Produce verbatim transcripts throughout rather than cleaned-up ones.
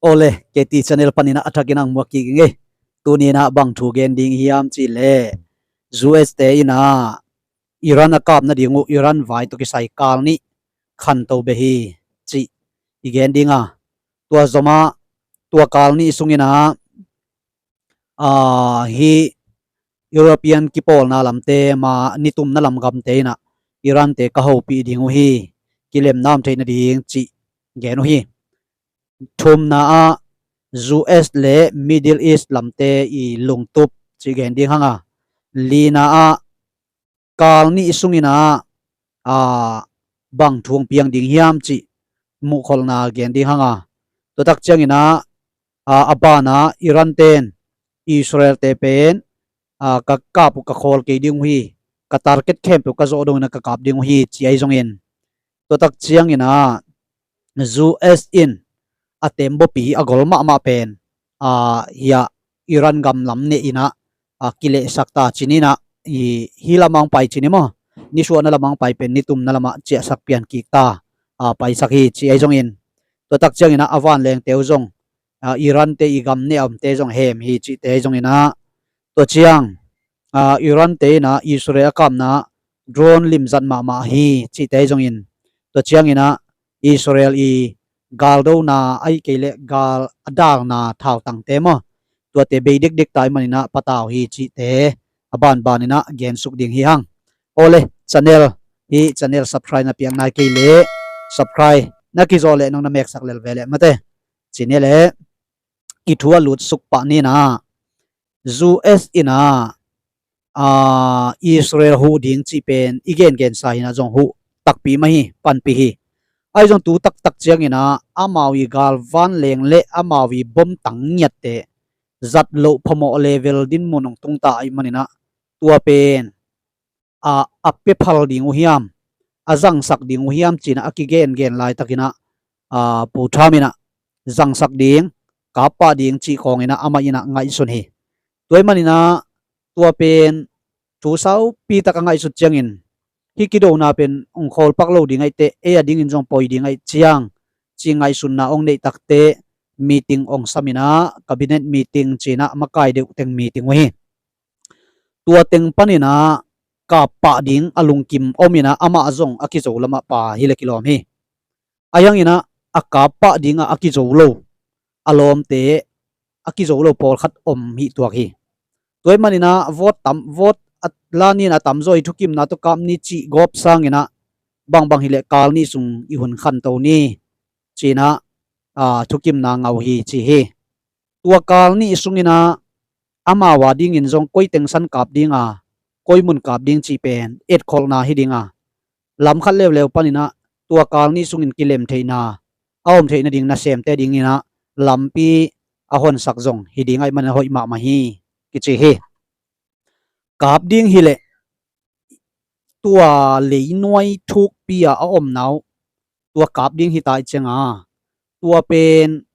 Awle, K T channel panin ah a thakin ang muak kik ing ei. Tuni in ah bang thu gen ding hiam cih leh, U S te in ah Iran a kap nading uh, Iran vai tawh kisai kal nih khanto beh hi cih i gen ding a, tua zomah tua kal nih sungin ah, aa, hih European kipawlna lamte, ma nitumna lam gamte in ah Iran te ka hopih ding uh hi, kilemna om theih nading cih gen uh hi. Thumna ah U S le Middle East lamte i lungtup cih gen ding hang a, lina ah kal nih sungin ah, aa, bang thu hong piang ding hiam cih muhkholhna gen ding hang a, tua tak ciangin ah, aa, a banah Iran ten Israel te pen, aa, ka kap uh ka khawl kei ding uh hi, ka target khempeuh ka zawh dongin ah ka kap ding uh hi ci ahi zongin, tua tak ciangin ah U S in a tembaw pi a gol mahmah pen, aa, hiah Iran gam lam neh in ah, aa, kilehsak ta cin in ah, i, hih lamah hong pai cin hi maw, nisuahna lamah hong pai pen nitumna lamah ciahsak pian kik ta, aa, paisak hi ci ahi zongin, tua tak ciangin ah a vanlengte uh zong, aa, Iran te i gam neh a omte zong hem hi cihte ahi zongin ah, tua ciang, aa, Iran te in ah Israel a kapna drone limzat mahmah hi cihte ahi zongin, tua ciangin ah Israel i galdona ahih kei leh gal a dalna thautangte maw, tuate bei dekdek ta ahih manin ah patau hi cihte a banbanin ah gensuk ding hi hang. Awle, channel, hih channel subscribe na piak nai kei leh subscribe na kizawh leh nong na meksak lel ve leh mate. Cih ni leh i thu a lutsuk pah ni in ah, U S in ah, aa, Israel huh ding cih pen i gengensa in ah zong huh takpi mah hi, panpih hi. Ahi zong tu taktak ciangin ah amau i gal vanleng le amau i bom tang ngiatte zat loh phamawh level dinmun hong tung ta ahih manin ah, tua pen, a, a pia phal ding uh hiam, a zangsak ding uh hiam ci in ah a kigengen laitakin ah, aa, Pu Trump in ah zangsak ding, kap pah ding cih khawngin ah amah in ah ngaihsun hi. Tua ahih manin ah tua pen thu saupi tak a ngaihsut ciangin, hih kidona pen hong khawl pak lo ding ahih teh ei a dingin zong poi ding ahih ciang ci ngaihsunna hong neih tak teh meeting hong sam in ah, cabinet meeting ci in ah makai deuh teng meeting uh hi. Tua teng panin ah kap pah ding a lungkim om in ah amah zong a kizo lamah pa hi leh kilawm hi. Ahi hangin ah a kap pah ding ah a kizo lo, a lawmte a kizo lo pawlkhat om hi tuak hi. Tua ahih manin ah vote tam, vote a la ni in ah a tamzaw i thukimna tawh kap ni cih gawp sangin ah bangbang hi leh kal nih sung i hun khanto ni ci in ah, aa, thukimna ngah uh hi ci hi. Tua kal nih sungin ah amau a dingin zong koi teng san kap ding a, koi mun kap ding cih pen etkholhna hi ding a, lam khat leuleu panin ah tua kal nih sungin kilem theihna a om theih nading nasemte dingin ah lampi a honsak zong hi ding ahih manin ah hoih mahmah hi kici hi. Kap ding hi leh tua leinuai thukpi a a omna uh tua kap ding hi ta ahih ciang a, tua pen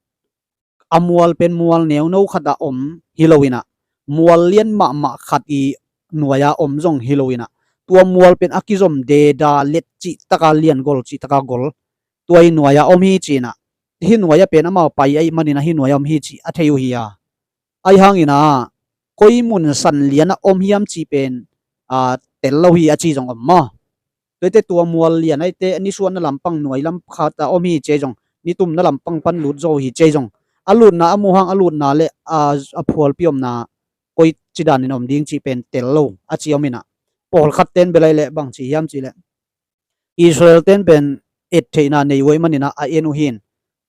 a mual pen mual neuno khat a om hi lo in ah, mual lian mahmah khat i nuai a om zong hi lo in ah, tua mual pen a kizom deda let cih tak a lian, gol cih tak a gol, tua i nuai a om hi ci in ah, hih nuai ah pen amau pai ahih manin ah hih nuai a om hi cih a thei uh hi a. Ahi hangin ah koi mun san lian a om hiam cih pen, aa, tel lo hi a ci zong om maw. Tua ahih teh tua mual lian ahih teh nisuahna lampang nuai lam khat a om hi ci ahi zong, nitumna lampang pan lut zaw hi ci ahi zong, a lutna a muh hang, a lutna le a, a phualpi omna koi ci danin om ding cih pen tel lo a ci om in ah, pawlkhat ten bel ahih leh bang ci hiam cih leh Israel ten pen et theihna nei uh ahih manin ah a en uh hi in,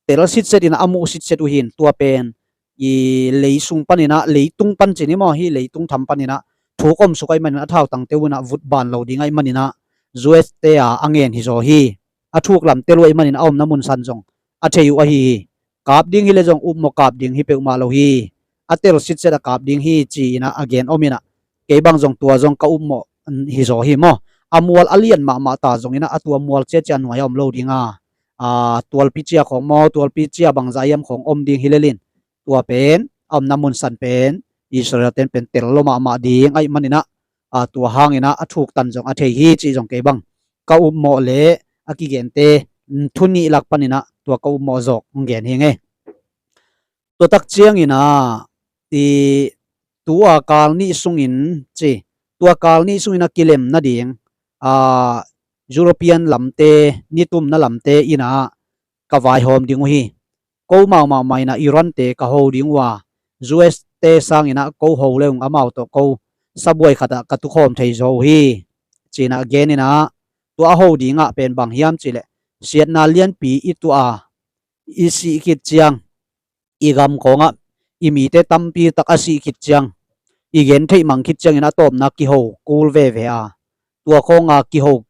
tel sitset in ah a muh sitset uh hi in, tua pen i lei sung panin ah, leitung pan ci ni maw, hih leitung tham panin ah thuk om suk ahih manin ah a thautangte uh in ah vut ban lo ding ahih manin ah U S te a a ngen hi zaw hi. A thuk lam tel uh ahih manin a omna mun san zong a thei uh ahi hi. Kap ding hi leh zong upmawh kap ding hi peuhmah lo hi. A tel sitset a kap ding hi ci in ah a gen om in ah, kei bang zong tua zong ka upmawh, mm, hi zaw hi maw. A mual a lian mahmah ta zongin ah a tua mual ciacia nuai a om lo ding a, aa, tualpi cia khawng maw, tualpi cia bangzah hiam khawng om ding hi lel in, tua pen a omna mun san pen Israel ten pen tel lo mahmah ding ahih manin ah, aa, tua hangin ah a thuk tan zong a thei hi cih zong kei bang ka upmawh le a kigente, mm, thu nih lak panin ah tua ka upmawh zawk hong gen hi ing ei. Tua tak ciangin ah, i, tua kal nih sungin ci, tua kal nih sungin a kilem nading, a, European lamte, nitumna lamte in ah ka vaihawm ding uh hi. Ko mau mahmah in ah Iran te ka ho ding uh a, U S te sangin ah ko ho le ung, amau tawh ko sabuai khat ah ka tukhawm thei zaw uh hi, ci-in ah gen in ah, tua a ho ding ah pen bang hiam cih leh, siatna lianpi i tuah a, i sih khit ciang, i gam khawng ah i mite tampi tak a sih khit ciang, i gen theih mang khit ciangin a tawpna kiho kul veve a, tua khawng a kiho,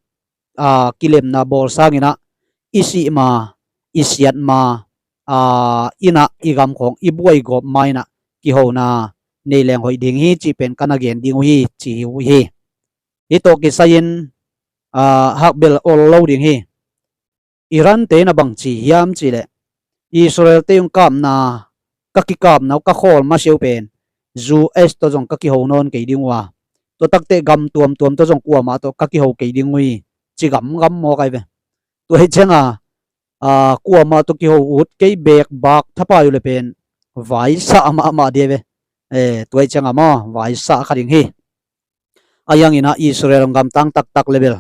a, kilemna bawl sangin ah i sih ma, i siat ma, a, in ah i gam khawng i buai gawp ma in ah kihona nei leng hoih ding hi cih pen ka na gen ding uh hi, ci uh hi. Hih tawh kisai-in, a, hakbel ol lo ding hi. Iran te in ah bang ci hiam cih leh, Israel te hong kapna, ka kikapna uh ka khawl masiah uh pen U S tawh zong ka kiho nawn kei ding uh a, tua tak teh gam tuamtuam tawh zong kuamah tawh ka kiho kei ding uh hi, ci gamgam mawk ahi ve. Tua hi ciang a, a, kuamah tawh kiho ut kei beek bak thapai uh leh pen vaisah mahmah ding ahi ve. Eh, tua hi ciang a maw, vaisah kha ding hi. Ahi hangin ah Israel hong gamtang taktak leh bel,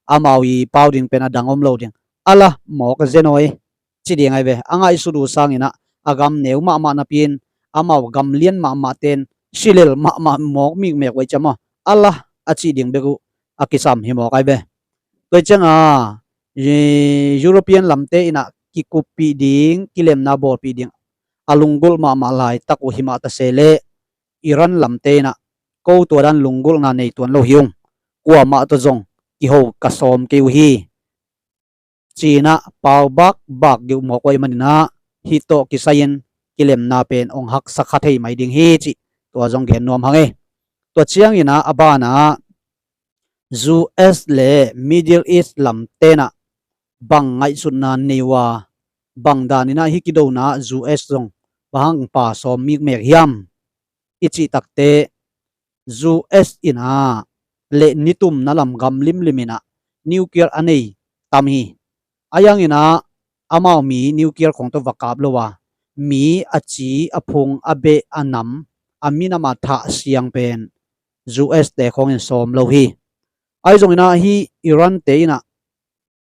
amau i pau ding pen a dang om lo ding. A la mawk zen aw e, ci ding ahi ve. A ngaihsut uh sangin ah a gam neu mahmah napi-in, amau gam lian mahmah ten, si lel mahmah mawk mikmek uh ahi ciang maw, a la a cih ding bek uh a kisam hi mawk ahi ve. Tua hi ciang a, i, European lamte in ah kikuppih ding, kilemna bawlpih ding a lunggulh mahmah laitak uh hi mah ta se leh, Iran lamte in ah ko tua dan lunggulhna nei tuan lo hi ung, kuamah tawh zong kiho ka sawm kei uh hi, ci-in ah pau bakbak geuh mawk uh ahih manin ah, hih tawh kisai-in kilemna pen hong haksa kha thei mai ding hi cih tua zong gen nuam hang e. Tua ciangin ah a banah U S le Middle East lamte in ah bang ngaihsutna nei uh a, bang danin ah hih kidona U S zong bang hang pa sawm mikmek hiam i cih tak teh, U S in ah le nitumna lam gam limlim in ah nuclear a nei tam hi. Ahi hangin ah amau mi nuclear khawng tawh va kap lo a, mi a ci, a phung, a beh, a nam, a minam a thah siang pen U S te khawngin sawm lo hi. Ahi zongin ah hih Iran te in ah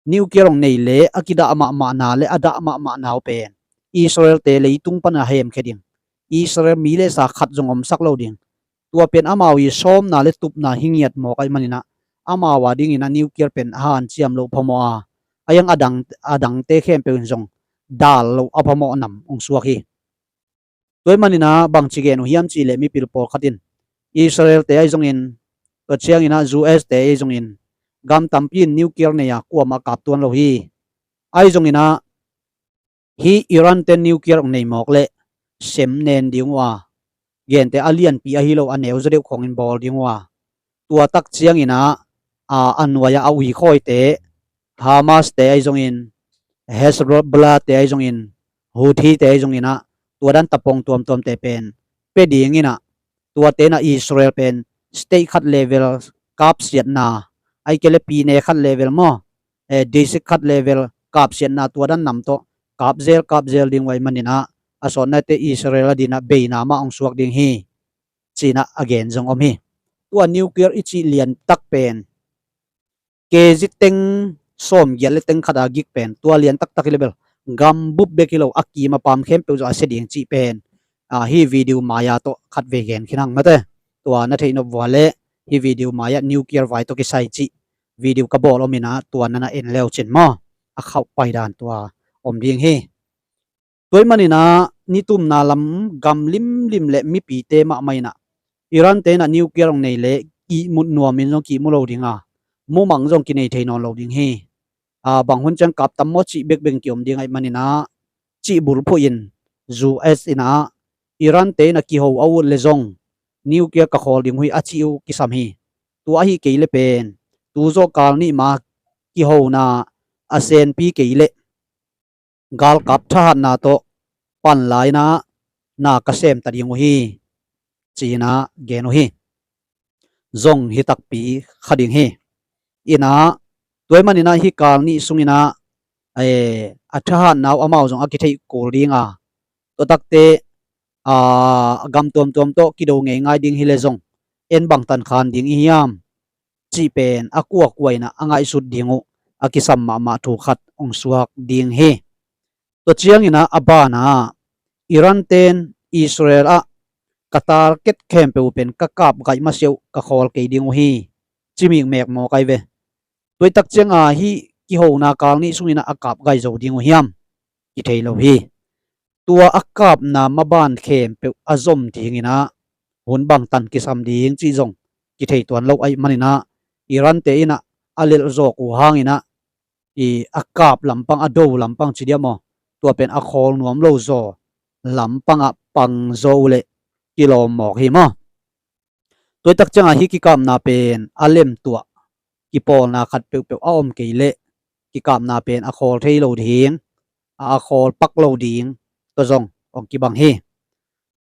nuclear hong nei leh a kidah mahmahna le a dah mahmahna uh pen Israel te leitung pan a hemkhia ding, Israel mi le sa khat zong omsak lo ding, tua pen amau i sawmna le tupna hi ngiat mawk ahih manin ah, amau a dingin ah nuclear pen a hanciam loh phamawh a, a yang a dang, a dangte khempeuh in zong dal loh a phamawh nam hong suak hi. Tua ahih manin ah bangci gen uh hiam cih leh, mipil pawlkhat in Israel te ahi zongin, tua ciangin ah U S te ahi zongin, gam tampi in nuclear nei a kuamah kap tuan lo hi. Ahi zongin ah hih Iran ten nuclear hong nei mawk leh sem nen ding uh a, gente a lianpi ahi lo a neu zaw deuh khawngin bawl ding uh a, tua tak ciangin ah, a, a nuai ah a ui khawite, Hamas te ahi zongin, Hezbollah te ahi zongin, Houthi te ahi zongin ah, tua dan tapong tuamtuamte pen pia dingin ah, tuate in ah Israel pen state khat level kapsiatna, ahih kei leh pine khat level maw, eh, district khat level kapsiatna, tua dan nam tawh kapzel kapzel ding uh ahih manin ah, a sawtna teh Israel a dingin ah beina mah hong suak ding hi, ci-in ah a gen zong om hi. Tua nuclear i cih liantak pen K G teng sawmgiat le teng khat a gik pen, tua lian taktak hi leh bel, gambup bek hi lo, a kim a paam khempeuh zong a sia ding cih pen, a, hih video mai-a tawh khatvei gen khin hang mate. Tua na theih nop uh a leh, hih video mai-ah nuclear vai tawh kisai cih video ka bawl om in ah, tua na na en le uh cin maw. A khauh paidan tua om ding hi. Tua ahih manin ah nitumna lam gam limlim le mipite mahmah in ah, Iran te in ah nuclear hong nei leh ihmut nuamin zong kihmu lo ding a, mumang zong kinei thei nawn lo ding hi. A, bang hun ciang kap tam maw cih bekbek kiom ding ahih manin ah, cih bulphuh in U S in ah, Iran te in ah kiho a ut leh zong nuclear ka khawl ding uh hi a cih uh kisam hi. Tua ahih kei leh pen, tu zawh kal nih ma kihona a senpi kei leh, galkap thahatna tawh pan lai-in ah na ka sem ta ding uh hi, ci-in ah gen uh hi. Zong hi takpi kha ding hi. In ah, tua ahih manin ah hih kal nih sungin ah, eh, a thahatna uh amau zong a kitheih kul ding a, tua tak teh aa, gam tuamtuam tawh kido ngeingai ding hi leh zong en bangtan khan ding i hiam cih pen a kuakua in ah a ngaihsut ding uh a kisam mahmah thu khat hong suak ding hi. Tua ciangin ah a banah Iran ten Israel ah ka target khempeuh uh pen ka kap gaih masiah uh ka khawl kei ding uh hi, ci mikmek mawk ai ve. Tua i tak cianga hih kihona kal nih sungin ah a kap gaih zo ding uh hiam? Kithei lo hi. Tua a kapna maban khempeuh a zom dingin ah hun bangtan kisam ding cih zong kithei tuan lo ahih manin ah Iran te in ah a lelh zawk uh hangin ah i a kap lampang, a do lampang ci diam aw, tua pen a khawl nuam lo zaw lampangah pang zaw uh leh kilawm mawk hi maw? Tua i tak ciangah hih kikapna pen a lemtuah kipawlna khat peuhpeuh a om kei leh kikapna pen a khawl thei lo ding, a, a khawl pak lo ding tua zong hong kibang hi.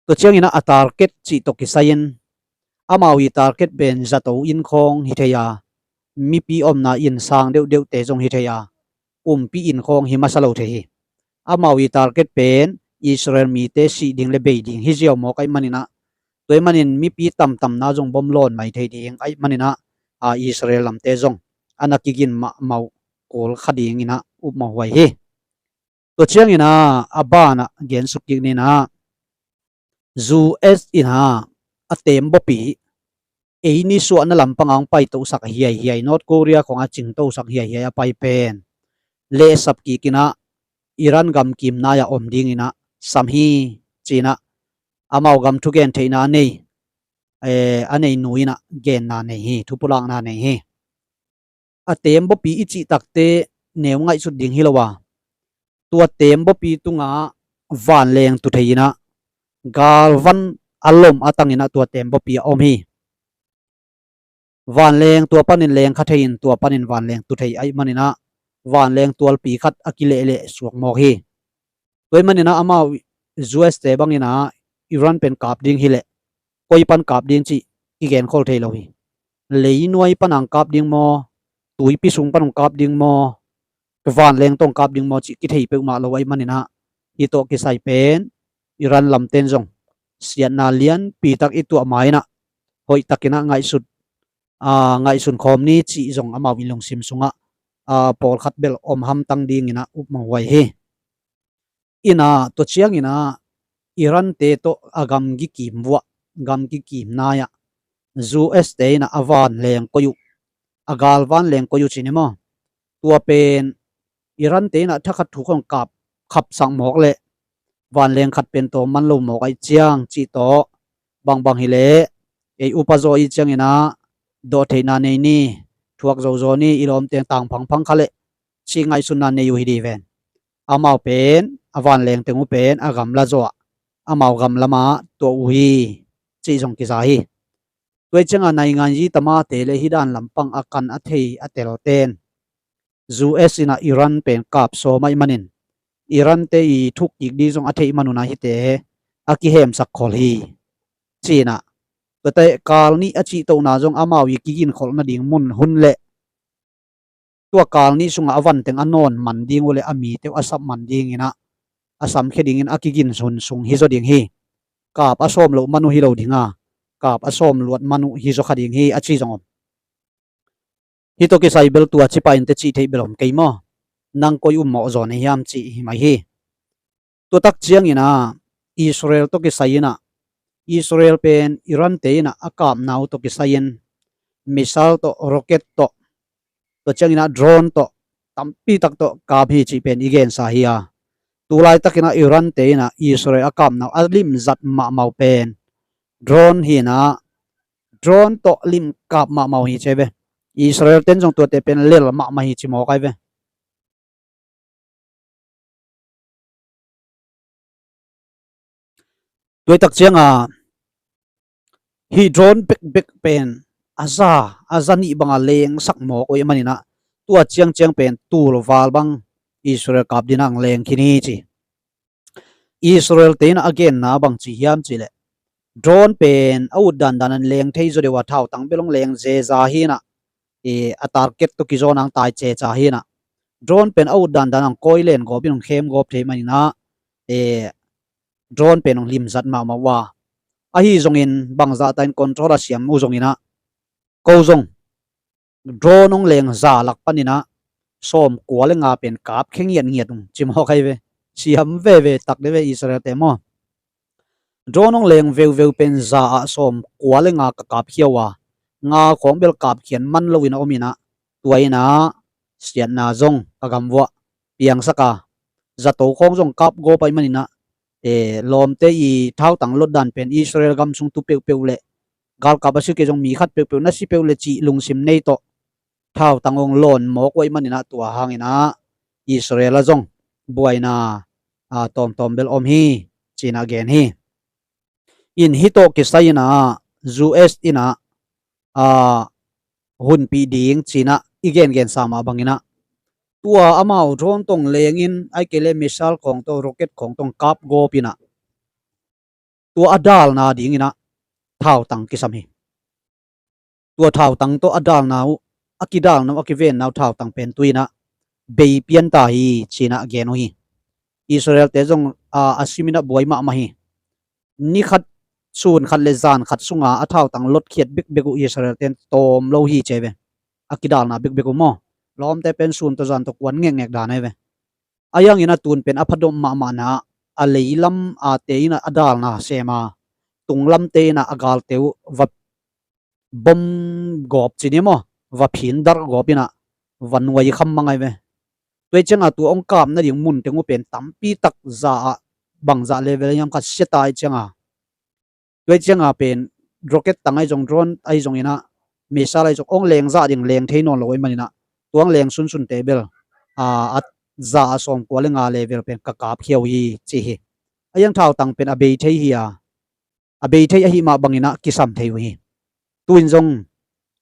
Tua ciangin ah a target cih tawh kisai-in amau i target pen zato inn khawng hi thei a, mipi omna inn sang deuhdeuhte zong hi thei a, kumpi inn khawng hi masa lo thei hi. Amau i target pen Israel mite sih ding le bei ding hi ziau mawk ahih manin ah, tua ahih manin mipi tamtamna zong bom lawn mai thei ding ahih manin ah, a, Israel lamte zong a na kigin mahmah uh kul kha dingin ah upmawh huai hi. Tua ciangin ah a banah gensuk kik ni in ah, U S in ah a teembaw pi, ei nisuahna lampang a hong paitosak hiaihiai, North Korea khawng a cingtosak hiaihiai a pai pen lehsap kik in ah Iran gam kimnai-ah om dingin ah sam hi, ci-in ah amau gam thugen theihna a nei, eh, a nei nu in ah genna nei hi, thupulakna nei hi. A teembaw pi i cih takte neu ngaihsut ding hi lo a, tua teembaw pi tungah vanleng tu thei in ah galvan a lom a tangin ah tua teembaw pi a om hi. Vanleng tua panin leng kha thei in, tua panin vanleng tu thei ahih manin ah vanleng tualpi khat a kilehleh suak mawk hi. Tua ahih manin ah amau U S te bangin ah Iran pen kap ding hi leh koi pan kap ding cih kigen khol thei lo hi. Leinuai pan hong kap ding maw, tuipi sung pan hong kap ding maw, vanleng tawh hong kap ding maw cih kithei peuhmah lo ahih manin ah, hih tawh kisai pen Iran lamten zong siatna lianpi tak i tuah ma-in ah hoih takin ah ngaihsut, aa, ngaihsun khawm ni cih zong amau i lungsim sungah, aa, pawlkhat bel om hamtang dingin ah upmawh huai hi. In ah tua ciangin ah Iran te tawh a gamgi kim vuah, gamgi kim nai-ah U S te in ah a vanleng koih uh, a galvanleng koih uh ci ni maw? Tua pen Iran te in ah thakhat thu khawng kap khapsak mawk leh vanleng khat pen tawm man lo mawk ahih ciang cih tawh, bangbang hi leh ei upa zaw i ciangin ah dawhtheihna nei ni, thuak zozaw ni, i lawmteng tang phangphang kha leh cih ngaihsutna nei uh hi ding ven. Amau pen a vanleng teng uh pen a gamla zawh ah, amau gamlamah tuah uh hi, cih zong kiza hi. Tua ahih ciangah nainganzi tamate le hih dan lampang a kan a thei a telten U S in ah Iran pen kap sawm ahih manin Iran te i thuk kik ding zong a theih man un ah hihte a kihemsak khol hi, ci-in ah. Tuate kal nih a cihtohna zong amau i kiginkholh nading mun hun le tua kal nih sungah a vanteng a nawn man ding uh le a mite uh a sap man dingin ah, a samkhia dingin a kigin hun sung hi zaw ding hi. Kap a sawm loh man uh hi lo ding a, kap a sawm luat man uh hi zaw kha ding hi, a ci zong om. Hih tawh kisai bel tua ci pah in teh cih theih bel om kei maw? Nang koi ummawh zaw na hiam cih hi mai hi. Tua tak ciangin ah Israel tawh kisai in ah, Israel pen Iran te in ah a kapna uh tawh kisai in missile tawh, rocket tawh, tua ciangin ah drone tawh, tampi tak tawh kap hi cih pen i gensa hi a. Tulai takin ah Iran te in ah Israel a kapna uh a limzat mahmah uh pen drone hi in ah, drone tawh lim kap mahmah uh hi ci ai ve. Israel ten zong tuate pen lel mahmah hi ci mawk ai ve. Tua i tak ciangah hih drone bekbek pen a za, a za nih bangah lengsak mawk uh ahih manin ah tua ciangciang pen tul val bang Israel kap dingin ah leng khin hi ci. Israel te in ah a genna bang ci hiam cih leh, drone pen a ut dandan in leng thei zaw deuh a, thautang bel hong leng zeza hi in ah, eh, a target tawh kizawn ah hong tai ceca hi in ah, drone pen a ut dandan in hong kawi len gawp in hong khem gawp thei manin ah, eh, drone pen hong limzat mahmah uh a. Ahi zongin bangzah ta in control a siam uh zongin ah, ko zong drone hong leng za lak panin ah sawmkua le nga pen kap khe ngiatngiat ung ci mawk ahi ve. Siam veve tak de ve Israel te maw. Drone hong leng veuveu pen za ah sawmkua le nga ka kapkhia uh a, nga khawng bel kapkhian man loin a om in ah, tua in ah siatna zong ka gam vuah piangsak a, zato khawng zong kap gawp ahih manin ah, eh, lawmte i thautang lot dan pen Israel gam sung tu peuhpeuh le galkap a si kei zong mi khat peuhpeuh na si peuh le cih lungsim nei tawh thautang hong lawn mawk uh ahih manin ah, tua hangin ah Israel ah zong buaina, ah, tawmtawm bel om hi, ci-in ah gen hi. In hih tawh kisai in ah U S in ah, ah, hunpih ding ci-in ah i gengensa mah bangin ah, tua amau drone tawh hong lengin ahih kei leh missile khawng tawh, rocket khawng tawh hong kap gawp in ah, tua a dalna dingin ah thautang kisam hi. Tua thautang tawh a dalna uh, a kidalna uh, a kivenna uh thautang pen tu-in ah bei pian ta hi, ci-in ah gen uh hi. Israel te zong, ah, a simin ah buai mahmah hi. Ni khat, sun khat le zan khat sunga a thautang lotkhiat bekbek uh Israel ten tawm lo hi ci ahi ve. A kidalna bekbek uh maw. Lawmte pen sun tawh zan tawh kuan ngekngek dan ahi ve. Ahi hangin ah tun pen a phadawm mahmahna, a leilam a te in ah a dalna sem a, tunglamte in ah a galte uh va bom gawp ci ni maw, va phin darh gawp in ah va nuai kham mang ahi ve. Tua ahih ciangin tua hong kap nading mun teng uh pen tampi tak za ah, bangzah level hiam khat sia ta ahih ciangin, tua ahih ciangin pen rocket tang ahi zong, drone ahi zongin ah, missile ahi zong, hong leng zah ding leng thei nawn lo ahih manin ah, tua hong leng sunsunte bel, a, a za ah sawmkua le nga level pen ka kapkhia uh hi ci hi. Ahi hang thautang pen a bei thei hi a, a bei thei ahih mah bangin ah kisam thei uh hi. Tu-in zong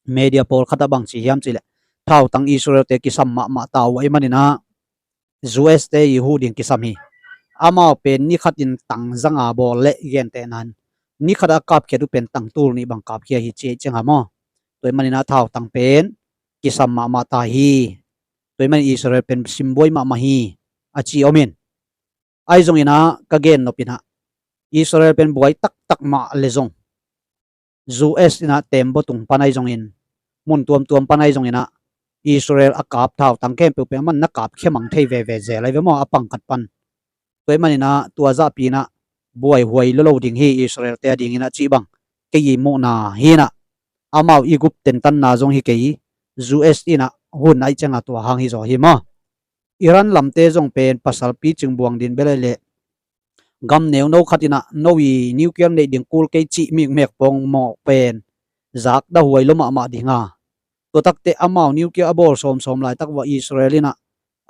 media pawlkhat ah bang ci hiam cih leh, thautang Israel te kisam mahmah ta uh ahih manin ah U S te i huh ding kisam hi. Amau pen ni khatin tang zanga bawl leh gentehna in, ni khat a kapkhiat uh pen tang tul nih bang kapkhia hi ci ahih ciangin maw. Tua ahih manin ah thautang pen kisam mahmah ta hi. Tua ahih manin Israel pen simbuai mahmah hi, a ci om in. Ahi zongin ah ka gen nop in ah, Israel pen buai taktak mah le zong, U S in ah tembaw tung pan ahi zongin, mun tuamtuam pan ahi zongin ah, Israel a kap thautang khempeuh pen amah in na kapkhia mang thei veve zel ahi ve maw, a pang khat pan. Tua ahih manin ah tua zahpi in ah buaihuai lua lo ding hi Israel te a dingin ah cih bang kei i muhna hi in ah, amau i gup tentanna zong hi kei, U S in ah hun ahih ciangin tua hang hi zaw hi maw. Iran lamte zong pen pasal picing buang ding bel ahih leh, gam neuno khat in ah no i nuclear neih ding kul kei cih mikmek pawng mawh pen zak dahuai lua mahmah ding a. Tua takteh amau nuclear a bawl sawmsawm laitak uah Israel in ah,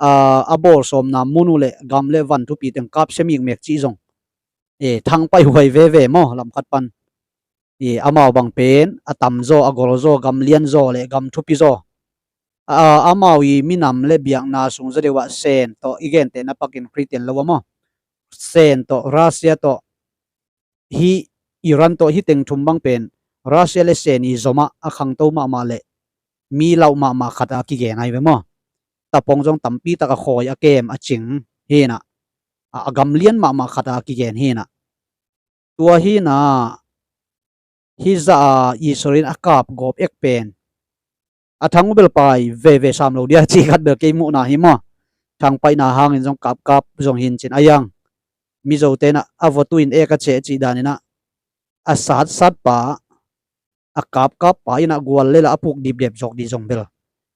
a, a bawl sawmna mun uh leh gam le van thupi teng kapsia mikmek cih zong, e, thangpaih huai veve maw, lam khat pan. E, amau bang pen a tamzaw, a golzaw, gam lianzaw le gam thupizaw. A, amau i minam le biakna sung zaw deuh ah Sen tawh, i gentehna pakin Khristian lo a maw, Sen tawh, Russia tawh, hih Iran tawh, hih teng thum bang pen Russia le Sen i zom ah a khangto mahmah le mi lauh mahmah khat a kigen ahi ve maw. Tapawng zong tampi tak a khawi, a kem, a cing hi in ah, a, a gam lian mahmah khat a kigen hi in ah. Tua hi in ah, hih zah a Israel in a kap gawp ek pen a thang uh bel pai veve sam lo dia cih khat bel kei muhna hi maw. Thangpaihna hangin zong kapkap zong hi in cin, ahi hang Mizote in ah a vawtu in ek a ceh cih danin ah, a satsat pa, a kapkap pa in ah gual le la a puk dipdep zawk dih zong bel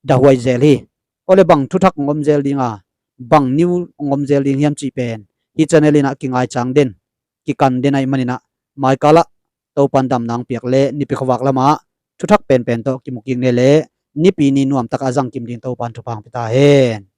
dahuai zel hi. Aw le, bang thuthak hong om zel ding a, bang news hong om zel ding hiam cih pen hih channel in ah kingaicang den, kikan den ahih manin ah, maikal ah Topan damna hong piak le Nipi khuavak lamah thuthak penpen tawh kimu kik ni le, Nipi ni nuamtak a zang kim ding Topan thupha hong pia ta hen.